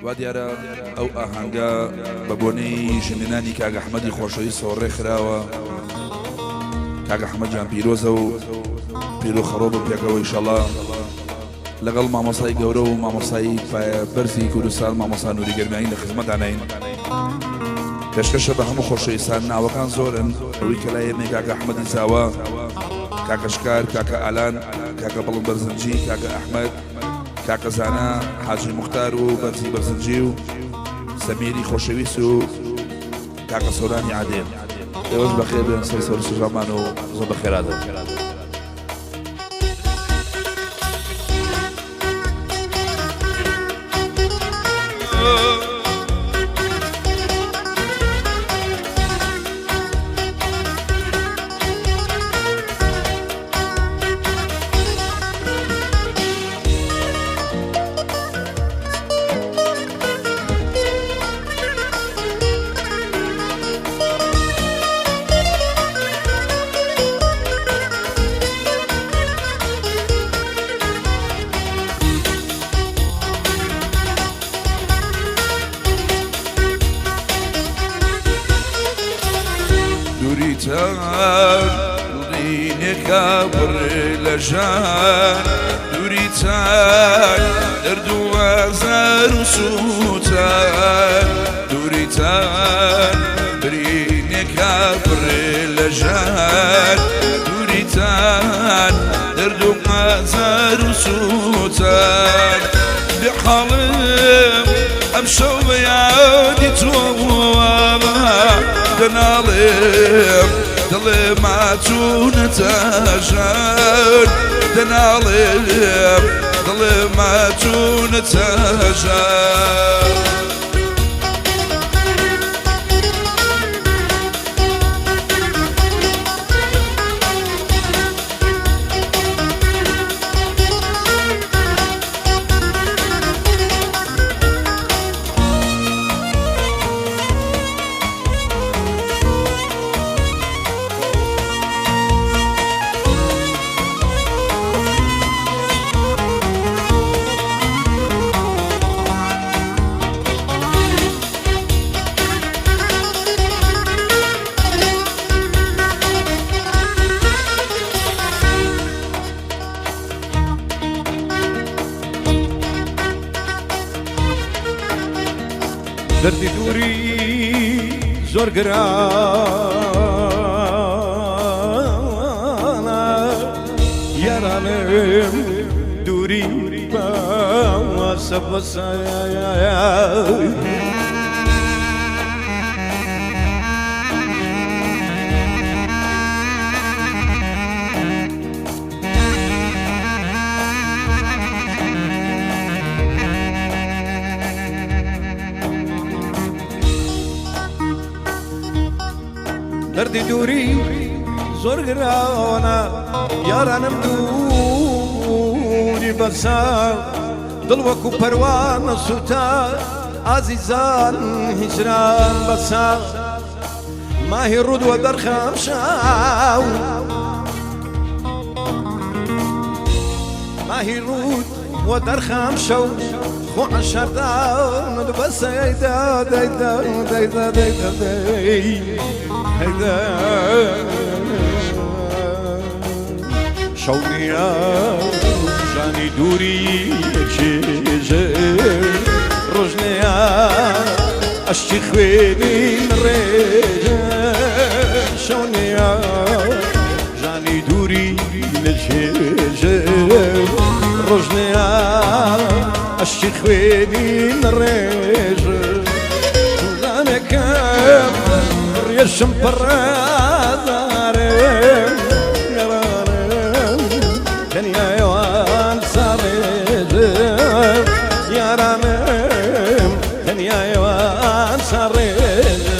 وا دیارە ئەو ئاهەنگە بە بۆنەی ژنێنانی کاک ئەحمەدی خۆشەویستەوە ڕێکخراوە. کاک ئەحمەد گیان پیرۆزە و پیرۆ خەڕۆ بە پێکەوە ئیشەڵا لەگەڵ مامۆسای گەورە و مامۆسای پایە بەرزی کوردستان مامۆسا نوری گەرمیانی لە خزمەتدانین. پێشکەشە بە هەموو خۆشەویستان ناوەکان زۆرن ئەوەی کە لای ئێمەی کاکە ئەحمەدی زاوا کاکە شکار کاکە ئالان کاکە بەڵم بەرزنجی کاکە ئەحمەد کاکە زانا حاجی موختار و بەرزی بەرزنجی و سەمیری خۆشەویست و کاکە سۆرانی عادێ ئێوەش بەخێر بێن سەر سەر سوژامان و زۆر بەخێراتن. دووریتان دڵینێکە پڕ لە ژان دووریتان دەرد و ئازار و سووتان دووریتان برینێکە پڕ لە ژان دووریتان دەرد و ئازار و سووتان بێحاڵم ئەمشەو بە یادی تۆوە دەناڵێم دڵێ ماچوونەتە ژان دەناڵێم دڵێ ماچوونەتە ژان. دەردی دووری زۆر گرانە یارانم دووری بەسە بەسە. دەردی دووری زۆر گرانە یارانم دووری بەسە دڵ وەکو پەروانە سووتا ئازیزان هیجران بەسە ماهی ڕوود وە دەرخەم شاو ماهی ڕوود وە دەرخەم شەو خۆ عەشەردانت بەسە ئەیدا دەیدا دەیدا دەیدا دەی هەیدا شەو نییە ژانی دووری چێژێ ڕۆژ نییە ئەشتی خوێنی ڕێژە شەو نییە ژانی دووری نەچێژێ ڕۆژ نییە ئەشتی خوێنی نەڕێژە ژانێکم ڕێشم پڕازارێ گەڕانم تەنیایەوان ساڕێژە یارانم تەنیایەوان ساڕێژە.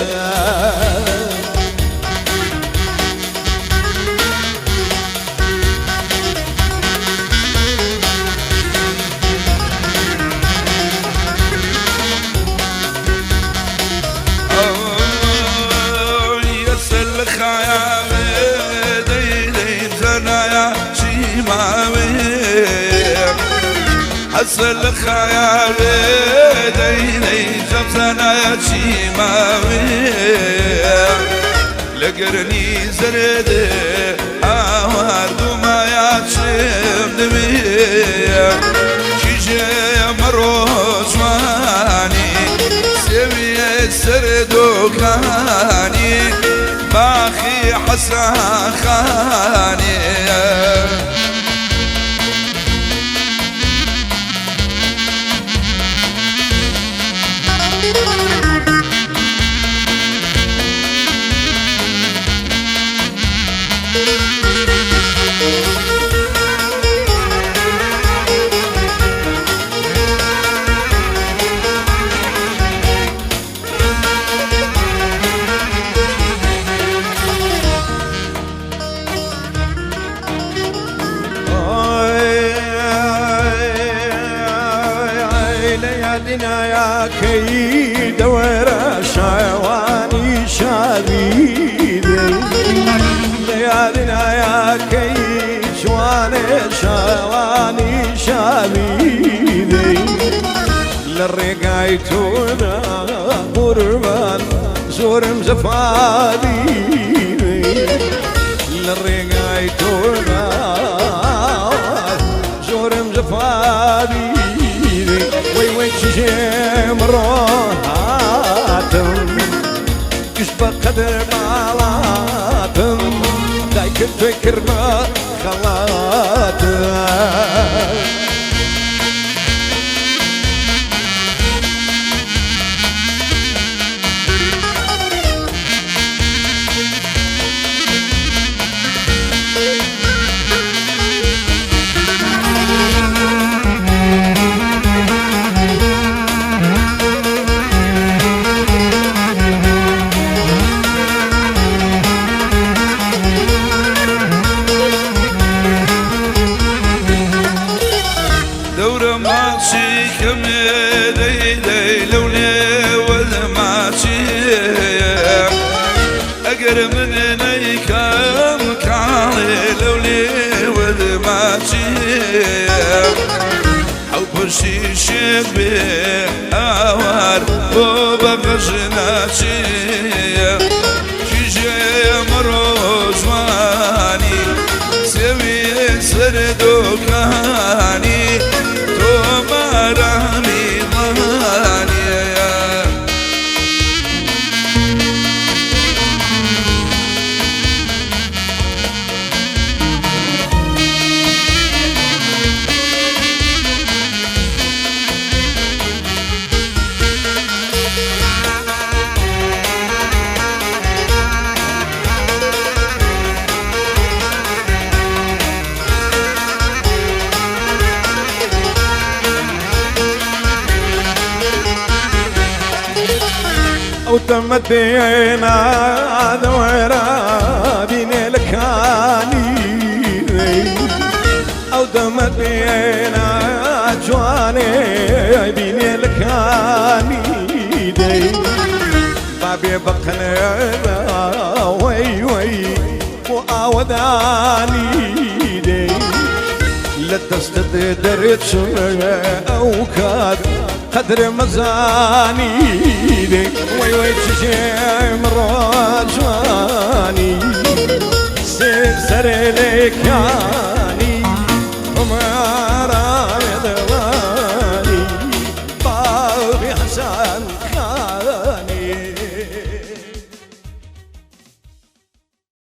حەسە لە خایاوێ دەی دەی جەمزانایە چی ماوێ لە گەرنی زەرێدێ ئاوار دومایا چم دەوێ کیژێ مەڕۆ جوانی سێویە سەر دۆکانی باخی حەسان خانی. دنیاکەی دەوەرە شایوانی شادی لە یادنایاکەی جوانێ شاوانی شادی لە ڕێگای تۆدا قوربان زۆرم زەفادی لە ڕێگای تۆدا زۆرم زەفادی وەی وەی چژێم ڕۆهاتم گشت بە قەدر ماڵاتم دایکت توێ کردمە خەڵاتم. دەورە ماچی کەمێ دەی دەی لەو لێوە ماچی ئەگەر من نەیکەم کاڵێ لەو لێوە ماچی ئەو پرشی شێت بێ ئاوار بۆ بە غەژناچی کیژێ مەڕۆ جوانی سێوی سەر دۆکانی تۆ مارامی ڵانیە. ئەو دەمە دێنا دەوەرە بینێ لە کانی ئەو دەمە دێنا جوانێ بینێ لە کانی دەی بابێ بەقەنێرە وەی وەی بۆ ئاوەدانی دەی لە دەستت دەرچم ئەو کات قەدر مەزانی دەی وەی وەی چژێم ڕۆژوانی سەر لێکانی عمران دڵانی باوی حەسەن خانی.